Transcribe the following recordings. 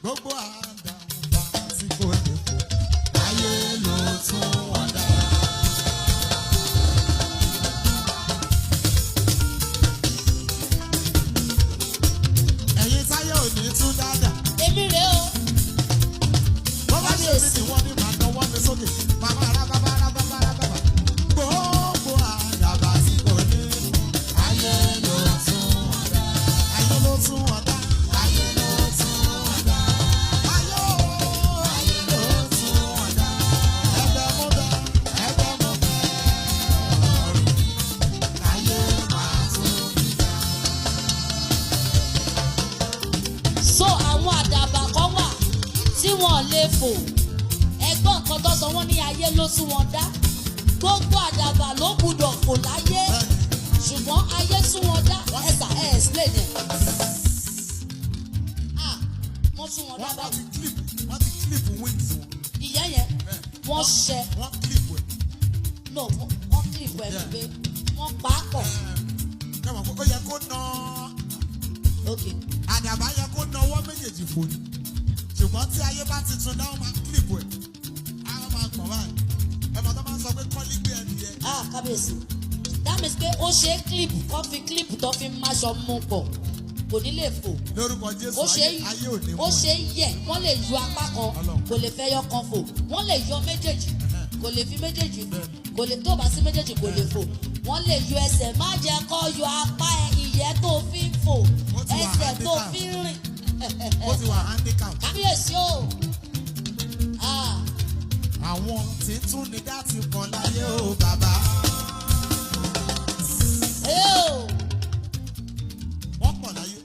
Gbogbo àdàbà tí kò lè fò, ayé ló tún wọn dá. Ẹ̀yin táyé ò ní tún dáadáa. Èmi rèé o. Bó bá ṣe mí ni wọ́n ní màá náwó mi sókè. Màmá ra bàbá ra bàbá ra bàbá. Gbogbo àdàbà tí kò lè fò, ayé ló tún wọn dá. Ayé ló tún wọn dá. Ayé ló tún wọn dá. Ayé o, ayé ló tún wọn dá. Ẹ̀bẹ̀ mo bẹ̀, ẹ̀bẹ̀ mo bẹ̀. Ọ̀run ayé máa tún mi dá. So àwọn àdàbà kan wà tí wọn lè fò. Ẹgbọ́n nǹkan tó sọ, wọ́n ní ayé ló tún wọn dá. Gbogbo àdàbà ló gbúdọ̀ fò láyé, ṣùgbọ́n ayé tún wọn dá. Ẹ sà, ẹ explain ẹ̀. Ah, wọ́n tún wọn dá. Wọ́n Báwo? ti clip, wọ́n ti clip wings wọn. Ìyẹn yẹn wọ́n ṣẹ. Wọ́n clip ẹ̀. No, wọ́n clip ẹ̀ pé wọ́n pa á pọ̀. Ẹ mọ̀ pé ó yẹ kó ná àdàbà yẹ kó na ọwọ́ méjèèjì fò ní, ṣùgbọ́n tí ayé bá ti tún dáhùn, máa clip ẹ̀, á máa gbọ̀n báyìí. Ẹ mọ̀ tó máa ń sọ pé kọ́lí gbé ẹni yẹn. Ah, kábíyèsí, that means pé ó ṣe é clip, kọ́ fi clip tó fi máṣọ mú pọ̀, kò ní lè fò. Lórúkọ Jésù. Ó ṣe Ayé ayé ò ní ó mú ṣe é yẹ, wọ́n lè yọ apá kan. Ọlọ́run. Kò lè fẹ́ yọ kan fò, wọ́n lè yọ méjèèjì, kò lè fi méjèèjì, kò lè tó bá sí méjèèjì, kò lè fò. Wọ́n lè yọ ẹsẹ̀, má jẹ́ kó yọ apá ẹ, ìyẹ́ tó fi ń fò, Ó ti wà ẹsẹ̀ tó handicap. fi ń rìn. Ó ti wà handicap. Kábíyèsí o, ah. Àwọn tí tún ní dá ti pọ̀ láyé o, bàbá. Eo. Wọ́n pọ̀ láyé.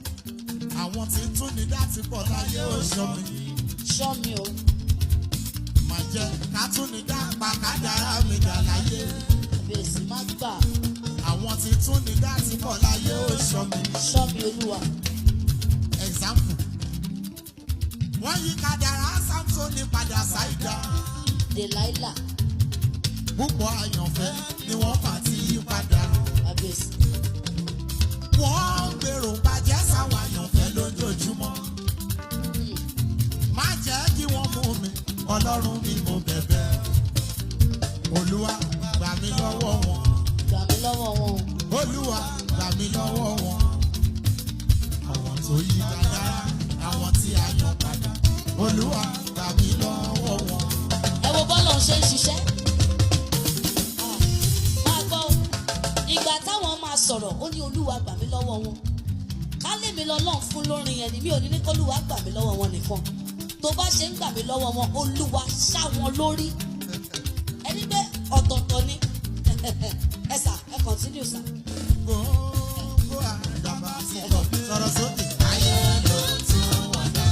Àwọn tí tún ní dá ti pọ̀ láyé o, ṣọ́ mi. Ṣọ́ mi o. Má jẹ́ ká tún ní dá pa kádàrá mi dà láyé. Kábíyèsí, má gbà. Àwọn tí tún ní dá ti pọ̀ láyé o, ṣọ́ mi. Ṣọ́ mi, Olúwa. Example. Wọ́n yí kádàrá Samson padà sáìdá. Delilah. Púpọ̀ àyànfẹ́ ni wọ́n fà tí yí padà. Kábíyèsí. Wọ́n ń gbèrò bàjẹ́ sáwọn àyànfẹ́ lójoojúmọ́. Má jẹ́ kí wọ́n mú mi, Ọlọ́run mi, mo bẹ̀bẹ̀. Olúwa, gbà mí lọ́wọ́ wọn. Gbà mí lọ́wọ́ wọn o. Olúwa, gbà mí lọ́wọ́ wọn. Àwọn tó yí kádàrá, àwọn tí a yàn padà. Olúwa, gbà mí lọ́wọ́ wọn. Ẹ wo bọ́lọ̀ ṣe ń ṣiṣẹ́. Ah, máa gbọ́ o. Ìgbà táwọn máa sọ̀rọ̀, ó ní Olúwa gbà mí lọ́wọ́ wọn. Ká lè mi lọ́lọ́run fún lórin yẹn ni, mi ò ní ní kólúwa gbà mí lọ́wọ́ wọn nìkan. Tó bá ṣe ń gbà mí lọ́wọ́ wọn, Olúwa ṣá wọn lórí. Ẹni pé ọ̀tọ̀ọ̀tọ̀ ni. Ẹ sà, ẹ continue, sà. Gbogbo àdàbà ti bọ̀ sọ̀rọ̀ sókè. Ayé ló tún wọn dá.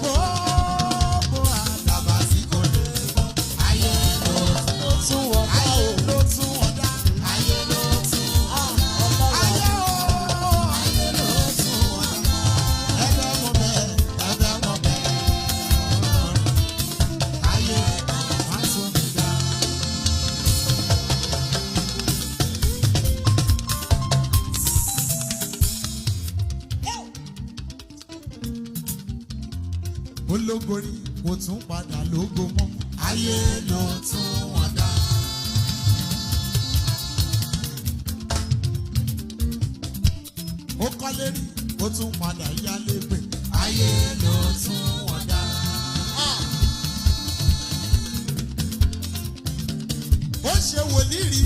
Gbogbo àdàbà tí kò lè bọ̀. Ayé ló Ló tún wọn dá ayé o. ló tún wọn dá. Ayé ló tún Ah, Ọlọ́run. ayé o, ayé ló tún wọn dá. Ẹ̀bẹ̀ mo bẹ̀, ẹ̀bẹ̀ mo bẹ̀. Ayé má tún mi dá. Ẹ́ o. Ológorí kò tún padà lógo mọ́. Ayé ló tún wọn dá. Ó kọ́lé rí, ó tún padà yálé gbé. Ayé ló tún wọn dá. Ah, Ó ṣe wòlíì rí,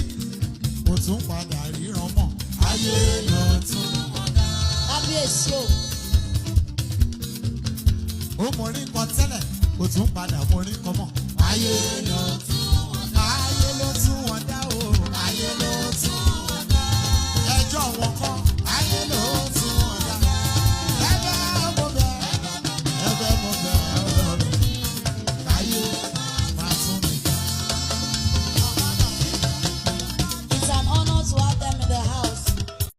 kò tún padà ríran mọ́. Ayé ló tún wọn dá. Kábíyèsí o. Ó mọrí kan tẹ́lẹ̀, kò tún padà mọrí kan mọ́. Ayé ló tún wọn dá. Ayé ló